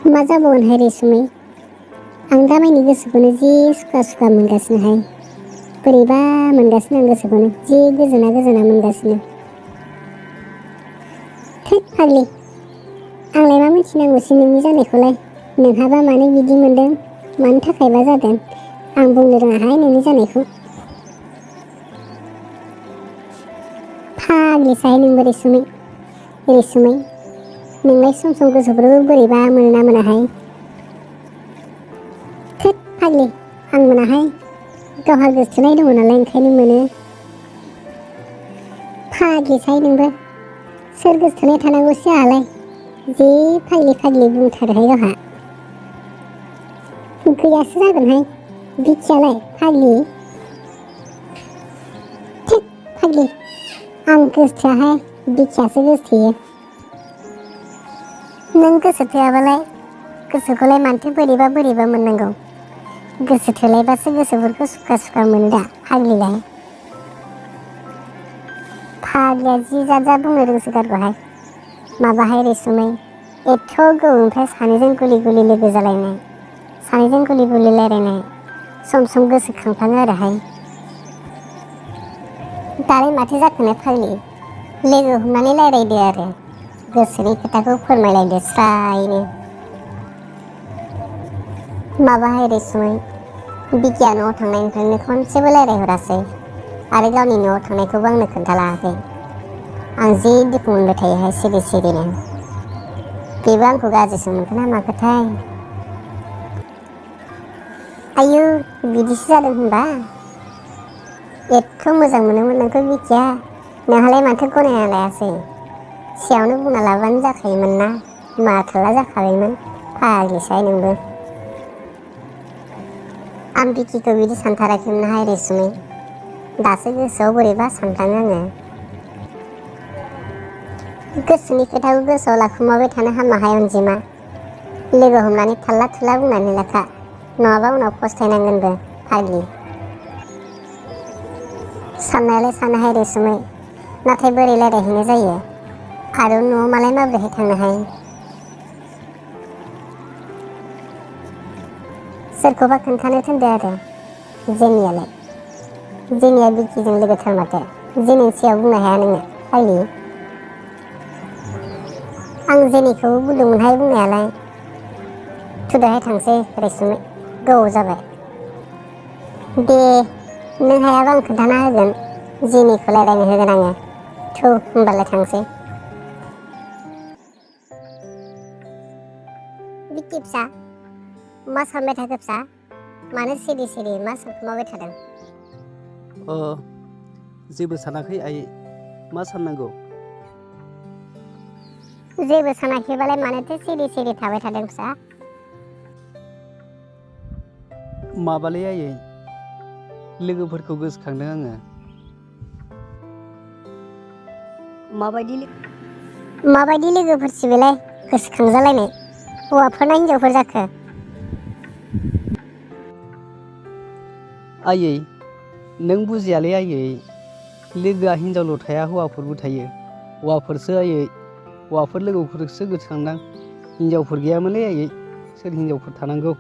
मा जाबावगोनहाय रैसुमै, आं दामायनि गोसोखौनो जि सुखा सुखा मोनगासिनोहाय। बोरैबा मोनगासिनो आं गोसोखौनो जि गोजोना गोजोना मोनगासिनो। थैद फाग्लि, आंलाय मा मिथिनांगौसै नोंनि जानायखौलाय। नोंहाबा मानो बिदि मोनदों, मानि थाखायबा जादों, आं बुंनो रोङाहाय नोंनि जानायखौ। फाग्लिसाय नोंबो रैसुमै, रैसुमै नोंलाय सम सम गोसोफोरखौ बोरैबा मोनोना मोनाहाय। थैद फाग्लि, आं मोनाहाय, गावहा गोसोथोनाय दङ नालाय ओंखायनो मोनो। फाग्लिसाय नोंबो, सोर गोसोथोनाय थानांगौसै आंहालाय, जि फाग्लि फाग्लि बुंथारोहाय गावहा। गैयासो जागोनहाय बिखियालाय फाग्लि। थैद फाग्लि, आं गोसोथोआहाय, बिखियासो गोसोथोयो। नों गोसोथोआबालाय गोसोखौलाय मानोथो बोरैबा बोरैबा मोननांगौ। गोसो थोलायबासो गोसोफोरखौ सुखा सुखा मोनो दा फाग्लिलाय। फाग्लिया जि जाद जाद बुंनो रोंसोगारगौहाय। माबाहाय रैसुमै, एथ' गोबावनिफ्राय सानैजों गुलि गुलि लोगो जालायनाय, सानैजों गुलि गुलि रायलायनाय, सम सम गोसोखांफ्लाङो आरोहाय। दालाय माथो जाखोनो फाग्लि, लोगो हमनानै रायलायदो आरो, गोसोनि खोथाखौ फोरमायलायदो स्रायनो। माबाहाय रैसुमै, बिकिया न'आव थांनायनिफ्रायनो खनसेबो रायलायहरासै आरो गावनि न'आव थांनायखौबो आंनो खोन्थालाङाखै। आं जि दुखु मोनबाय थायोहाय सिरि सिरिनो। बेबो आंखौ गाज्रिसो मोनखो ना माखोथाय। आयौ, बिदिसो जादों होनबा। एथ' मोजां मोनोमोन नोंखौ बिकिया, नोंहालाय माथो गनायना लायासै। सिगाङावनो बुंना लाबानो जाखायोमोन ना, माथोला जाखाबायमोन। फाग्लिसाय नोंबो। आं बिकिखौ बिदि सानथाराखैमोनहाय रैसुमै, दासो गोसोआव बोरैबा सानफ्लाङो आङो। गोसोनि खोथाखौ गोसोआव लाखुमाबाय थानो हामाहाय अनजिमा। लोगो हमनानै थाल्ला थुल्ला बुंनानै लाखा, नङाबा उनाव फस्थायनांगोनबो फाग्लि। साननायालाय सानोहाय रैसुमै, नाथाय बोरै रायलायहैनाय जायो आरो न'आव मालाय माबोरैहाय थांनोहाय। सोरखौबा खोन्थानो थिनदो आरो। जेनियालाय, जेनिया बिकिजों लोगोथार माथो, जेनिनि सिगाङाव बुंनो हाया नोङो फाग्लि। आं जेनिखौबो बुंदोंमोनहाय बुंनायालाय। थुदोहाय थांसै रैसुमै, गोबाव जाबाय। दे, नों हायाबा आं खोन्थाना होगोन, जेनिखौ रायलायनो होगोन आङो। थौ होमबालाय थांसै। बिकि फिसा, मा सानबाय थाखो फिसा, मानो सिरि सिरि मा सानखुमाबाय थादों? जेबो सानाखै आयै, मा साननांगौ? जेबो सानाखैबालाय मानोथो सिरि सिरि थाबाय थादों फिसा? माबालै आयै, लोगोफोरखौ गोसोखांदों आङो। माबायदि लोगोफोरसै बेलाय गोसोखांजालायनाय, हौवाफोर ना हिनजावफोर जाखो? आयै, नों बुजियालै आयै, लोगोआ हिनजावल' थाया हौवाफोरबो थायो। हौवाफोरसो आयै, हौवाफोर लोगोफोरखौसो गोसोखांदां। हिनजावफोर गैयामोनलै आयै, सोर हिनजावफोर थानांगौ।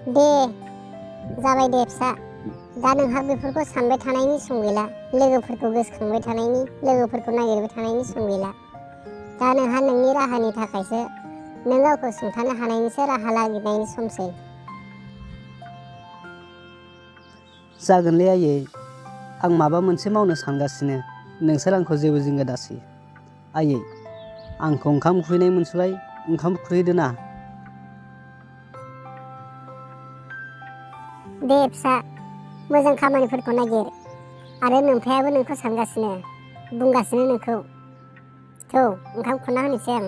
दे, जाबाय दे फिसा, दा नोंहा बेफोरखौ सानबाय थानायनि सम गैला, लोगोफोरखौ गोसोखांबाय थानायनि, लोगोफोरखौ नागिरबाय थानायनि सम गैला। दा नोंहा नोंनि राहानि थाखायसो, नों गावखौ सुंथानो हानायनिसो राहा नागिरनायनि समसै। जागोनलै आयै, आं माबा मोनसे मावनो सानगासिनो, नोंसोर आंखौ जेबो जिंगा दासै। आयै, आंखौ ओंखाम खुहैनाय मोनसोबाय, ओंखाम खुहैदो ना। दे फिसा, मोजां खामानिफोरखौ नागिर, आरो नोमफायाबो नोंखौ सानगासिनो, बुंगासिनो नोंखौ। थौ ओंखाम खुरना होनोसै आं।